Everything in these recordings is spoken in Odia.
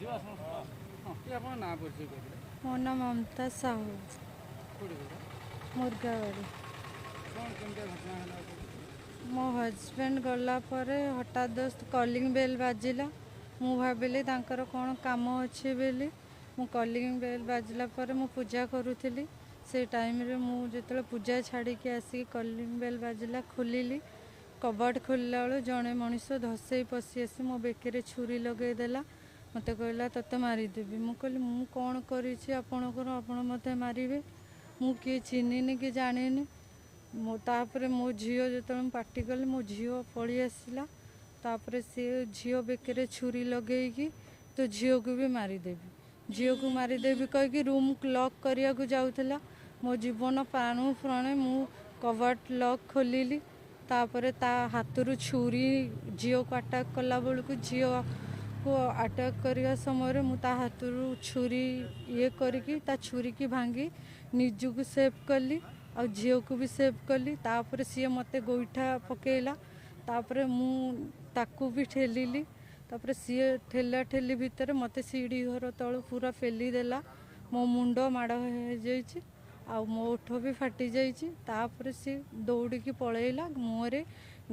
ହଁ, ଟିକେ ଆପଣଙ୍କ ନାଁ ପରିଚୟ କହିଦେଲେ। ମୋ ନାଁ ମମତା ସାହୁ। କୋଉଠି ଘର? ମୁର୍ଗାବାଡ଼ି। କ'ଣ କେମିତିଆ ଘଟଣା ହେଲା? ମୋ ହଜବେଣ୍ଡ ଗଲା ପରେ ହଠାତ୍ ଦୋସ୍ତ କଲିଂ ବେଲ୍ ବାଜିଲା। ମୁଁ ଭାବିଲି ତାଙ୍କର କ'ଣ କାମ ଅଛି ବୋଲି। ମୁଁ କଲିଂ ବେଲ୍ ବାଜିଲା ପରେ ମୁଁ ପୂଜା କରୁଥିଲି। ସେ ଟାଇମ୍ରେ ମୁଁ ଯେତେବେଳେ ପୂଜା ଛାଡ଼ିକି ଆସିକି କଲିଂ ବେଲ୍ ବାଜିଲା, ଖୋଲିଲି। କବାଟ ଖୋଲିଲା ବେଳୁ ଜଣେ ମଣିଷ ଧସେଇ ପଶି ଆସି ମୋ ବେକରେ ଛୁରୀ ଲଗେଇଦେଲା। ମୋତେ କହିଲା, ତୋତେ ମାରିଦେବି। ମୁଁ କହିଲି, ମୁଁ କ'ଣ କରିଛି ଆପଣଙ୍କର, ଆପଣ ମୋତେ ମାରିବେ? ମୁଁ କିଏ ଚିହ୍ନିନି କି ଜାଣିନି ମୋ। ତାପରେ ମୋ ଝିଅ, ଯେତେବେଳେ ମୁଁ ପାଟି କଲି, ମୋ ଝିଅ ପଳେଇ ଆସିଲା। ତାପରେ ସିଏ ଝିଅ ବେକରେ ଛୁରୀ ଲଗେଇକି ତୋ ଝିଅକୁ ବି ମାରିଦେବି, ଝିଅକୁ ମାରିଦେବି କହିକି ରୁମ୍ ଲକ୍ କରିବାକୁ ଯାଉଥିଲା। ମୋ ଜୀବନ ପ୍ରାଣୁ ପ୍ରାଣେ ମୁଁ କବାଟ ଲକ୍ ଖୋଲିଲି। ତାପରେ ତା ହାତରୁ ଛୁରୀ ଝିଅକୁ ଆଟାକ୍ କଲା ବେଳକୁ, ଝିଅକୁ ଆଟାକ୍ କରିବା ସମୟରେ ମୁଁ ତା ହାତରୁ ଛୁରୀ ଇଏ କରିକି ତା ଛୁରୀକି ଭାଙ୍ଗି ନିଜକୁ ସେଭ୍ କଲି ଆଉ ଝିଅକୁ ବି ସେଭ୍ କଲି। ତାପରେ ସିଏ ମୋତେ ଗୋଇଠା ପକେଇଲା। ତାପରେ ମୁଁ ତାକୁ ବି ଠେଲିଲି। ତାପରେ ସିଏ ଠେଲା ଠେଲି ଭିତରେ ମୋତେ ସିଢ଼ି ଘର ତଳୁ ପୁରା ପେଲି ଦେଲା। ମୋ ମୁଣ୍ଡ ମାଡ଼ ହେଇଯାଇଛି ଆଉ ମୋ ଓଠ ବି ଫାଟି ଯାଇଛି। ତାପରେ ସିଏ ଦୌଡ଼ିକି ପଳେଇଲା। ମୁହଁରେ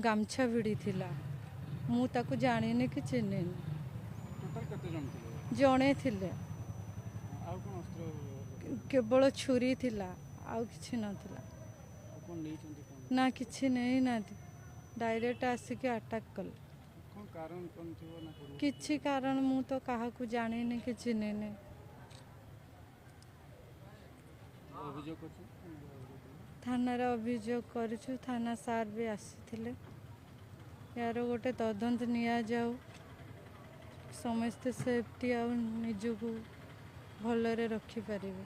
ଗାମଛା ଭିଡ଼ିଥିଲା। ମୁଁ ତାକୁ ଜାଣିନି କି ଚିହ୍ନିନି। ଟୋଟାଲ କେତେ ଜଣ ଥିଲେ? ଜଣେ ଥିଲେ। ଆଉ କ'ଣ ଅସ୍ତ୍ର ବ୍ୟବହାର କରିଥିଲେ? କେବଳ ଛୁରୀ ଥିଲା, ଆଉ କିଛି ନଥିଲା। ଆଉ କ'ଣ ନେଇଛନ୍ତି କ'ଣ? ନା, କିଛି ନେଇନାହାନ୍ତି। ଡାଇରେକ୍ଟ ଆସିକି ଆଟାକ୍ କଲେ। କ'ଣ କାରଣ କ'ଣ ଥିବ ନା ପୂର୍ବରୁ? କିଛି କାରଣ ମୁଁ ତ କାହାକୁ ଜାଣିନି କି ଚିହ୍ନିନି। ଅଭିଯୋଗ କରିଛନ୍ତି? ଅଭିଯୋଗ କଲେ? ଥାନାରେ ଅଭିଯୋଗ କରିଛୁ। ଥାନା ସାର୍ ବି ଆସିଥିଲେ। ଏହାର ଗୋଟେ ତଦନ୍ତ ନିଆଯାଉ। ସମସ୍ତେ ସେଫ୍ଟି ଆଉ ନିଜକୁ ଭଲରେ ରଖିପାରିବେ।